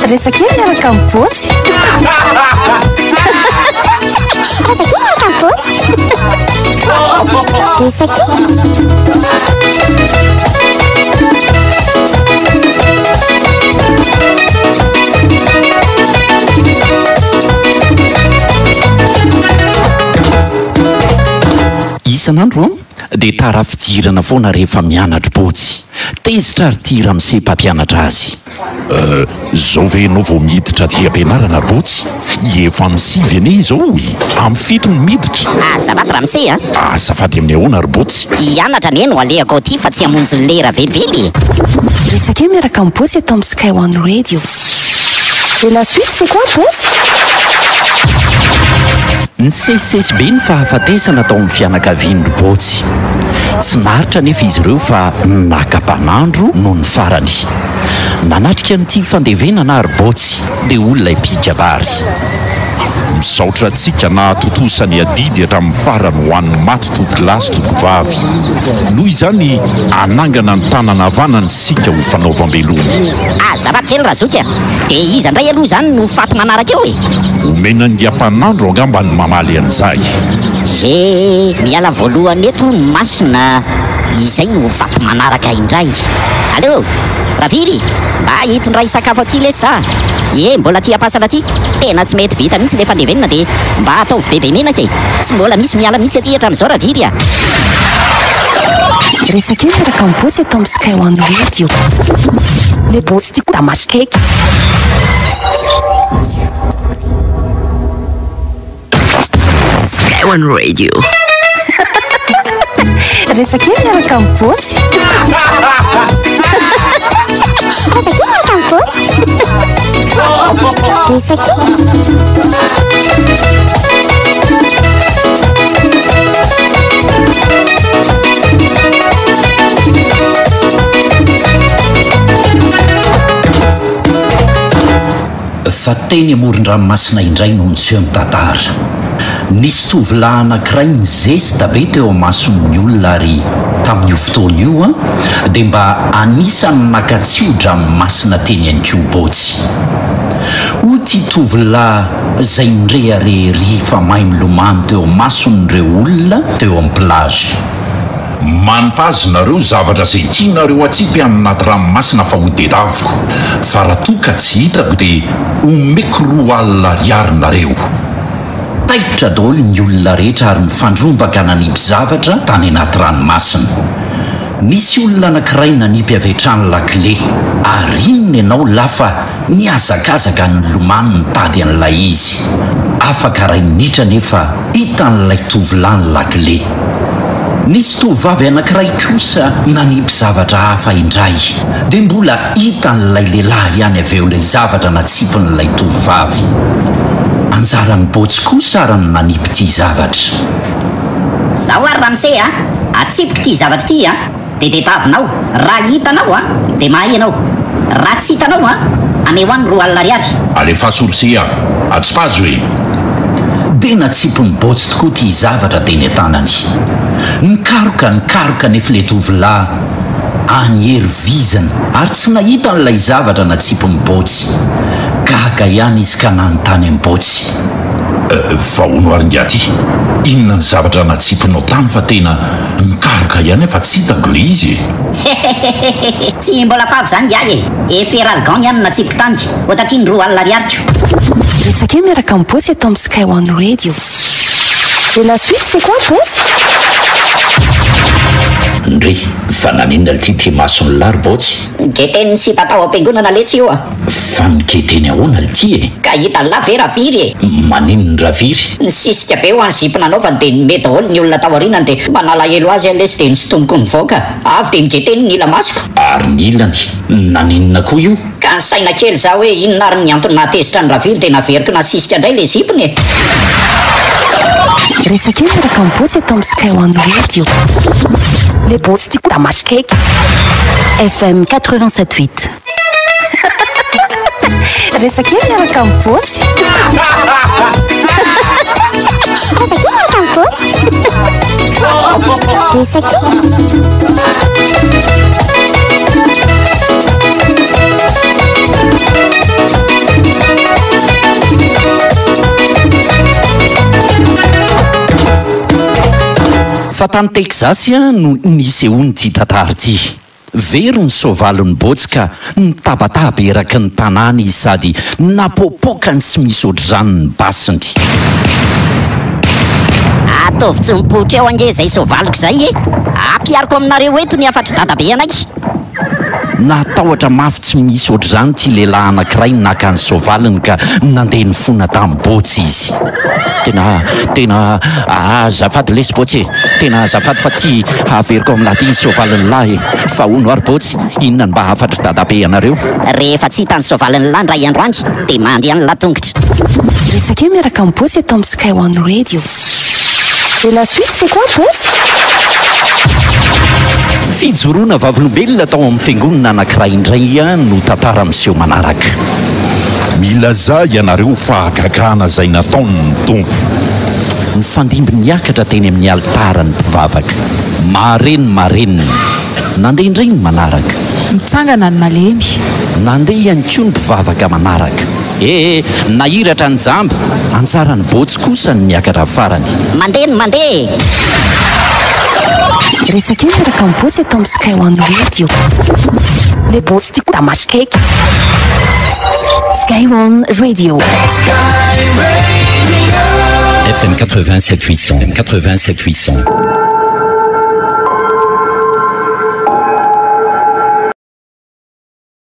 Resaka kely miaraka amin'ny Bôtsy. Resaka kely miaraka amin'ny Bôtsy. Resaka kely. Isan'andro an, dia tara fidirana foana rehefa mianatra Bôtsy. Tezitra ary ity ramose mpampianatra azy. Euh, zao ve ianao vao miditra aty am-pianarana ry Bôtsy? Efa amin'ny sivy anie izao e! Amin'ny fito no miditra. Azafady ramose a! Azafady amin'ny ahoana ry Bôtsy? Hianatra anie no alehako aty fa tsy hamonjy lera velively e! Resaka eo miaraka amin'i Bôtsy eto amin'ny Sky One Radio. Et la suite c'est quoi Bôtsy? Nisesisesy be ny fahafatesana tao amin'ny fianakavian-dry Bôtsy. Tsy naharitra anefa izy ireo fa naka mpanandro nony farany. Nanatrika an'ity fandevenana ary Bôtsy dia hoy ilay mpikabary. Misaotra antsika nahatontosa ny adidy hatramin'ny farany ho an'ny maty tompolahy sy tompovavy. Noho izany hanangana ny tanana havanana isika ho fanaovam-beloma. Azafady kely razoky a! Dia iza indray aloha izany no faty manaraka eo e? Omena ny mpanandro angamba ny mamaly an'izay. Ze miala voalohany eto ny masina izay no ho faty manaraka indray. Allo! Raviry! Mba hitondray sakafo aty lesy za! Ie mbola aty am-pasana aty! Tena tsy mety vita mihitsy le fandevenana dia mba ataovy bebe menaka e! Tsy mbola misy miala mihitsy aty hatramin'izao Raviry a! Resaka eo miaraka amin'ny Bôtsy eto amin'ny Sky One Radio. Le Bôtsy ty koa da masikaiky. Sky One Radio. Resaka eo miaraka amin'ny Bôtsy. Resaka kely miaraka amin'ny Bôtsy. Resaka kely. Fa teny amoron-dranomasina indray no niseho ny tantara. Nisy tovolahy anankiray nizesta be teo imason'ny olona ary tamin'io fotoana io dia mba anisan'ny naka tsio-dranomasina teny ihany koa Bôtsy. Hoy ity tovolahy izay nirehareha ery fa mahay milomano teo imason'ireo olona teo amin'ny plage. Manipazy nareo zavatra izay tianareo atsipy any anaty ranomasina fa ho tedaviko, fa raha toa ka tsy hitako dia omeko 20 ariary nareo. Taitra daholo ny olona rehetra ary nifandrombaka nanipy zavatra tany anaty ranomasina. Nisy olona anankiray nanipy avy hatrany lakile, ary inona ianao lahy fa Nihazakazaka nilomano nitady an'ilay izy. Afaka iray minitra anefa hitan'ilay tovolahy ny lakile. Nisy tovovavy anankiray kosa nanipy zavatra hafa indray. Dia mbola hitan'ilay lehilahy ihany avy eo ilay zavatra natsipin'ilay tovovavy. Anjaran'i Bôtsy kosa ary ny nanipy ity zavatra. Zao ary ramose a! Atsipiko ity zavatra ity a! Dia tetavinao, raha hitanao an, dia mahay ianao, raha tsy hitanao an, ameo any 20 ariary. Alefaso ry se a! Atsipazo e! Dia natsipin'i Bôtsy tokoa ity zavatra teny an-tanany. Nikaroka, nikaroka anefa ilay tovolahy any hery vizana ary tsy nahita an'ilay zavatra natsipin'i Bôtsy. Gaga ihany izy ka nanontany an'i Bôtsy. Fa hono ary ingahy ty, inona ny zavatra natsipinao tany fa tena Nikaroka ihany aho fa tsy hitako le izy e! Hehehehe tsy mbola favy zany ngiahy e! Efferalgan ihany no natsipiko tany, ho taty ny 20 ariariko. Resaka eo miaraka amin'i Bôtsy eto amin'ny Sky One Radio. Et la suite c'est quoi Bôtsy? Ndry, fa naninona lty ty mason'i lah ry Bôtsy? Geten'ny sipa tao am-piangonana letsy io a! Fa miketeny ahoana lty e? Ka hitan'lah ve Raviry e? Maninona Raviry? Nisisika be ho an'ny zipo nanaovany dia nime daholo ny olona tao aorianany dia mba nalahelo azy aho lesy dia nosintomiko nivoaka. Avy dia nigeteny ny ila masoko. Ary ny ilany? Naninona koa io? Ka nisaina kely za hoe inona ary ny antony nahatezitra an'i Raviry dia naveriko nasisika indray ilay zipony e! Resaka eo miaraka amin'ny Bôtsy eto amin'ny Sky One Radio. Le Bôtsy ty koa da masikaiky. FM 87 huit. Resaka kely miaraka amin'ny Bôtsy. Resaka kely miaraka amin'ny Bôtsy. Resaka kely. Fa tany Texas no nisehoan'ity tantara ity. Very ny soavalin'i Bôtsy ka nitabataba eraky ny tanàna izy sady napoapoakany tsy misy ohatr'izany ny basiny. Ataovy tsy mipoitra eo ange izay soavaliko izay e! Ampihariko aminareo eto ny hafatr'i dadabe anay. Natahotra mafy tsy misy ohatr'izany ity lehilahy anankiray naka ny soavaliny ka nandeha nifona tamin'i Bôtsy izy. Tena, tena azafady lesy Bôtsy e! Tena azafady fa ty averiko amin'lah ty ny soavalin'lah e! Fa hono ary Bôtsy, inona no mba hafatr'i dadabe anareo? Rehefa tsy hita ny soavalin'lah indray andro any dia mandeha an'lah tongotra. Resaka eo miaraka amin'i Bôtsy eto amin'ny Sky One Radio. Et la suite c'est quoi Bôtsy? Fijoroana vavolombelona tao amin'ny fiangonana anankiray indray no tantara miseho manaraka. Milazà ianareo fahagagana izay nataon'ny Tompo. Nifandimby niakatra teny amin'ny alitara ny mpivavaka. Mahare ny marenina. Nandeha indray ny manaraka. Mitsangana ny malemy. Nandeha ihany koa ny mpivavaka manaraka. E! Nahiratra ny jamba. Anjaran'i Bôtsy kosa ny niakatra farany. Mandeha ny mandeha e! Resaka eo miaraka amin'i Bôtsy eto amin'ny Sky One Radio. Le Bôtsy ty koa da masikaiky. Sky One Radio. FM 87 800, 87 800.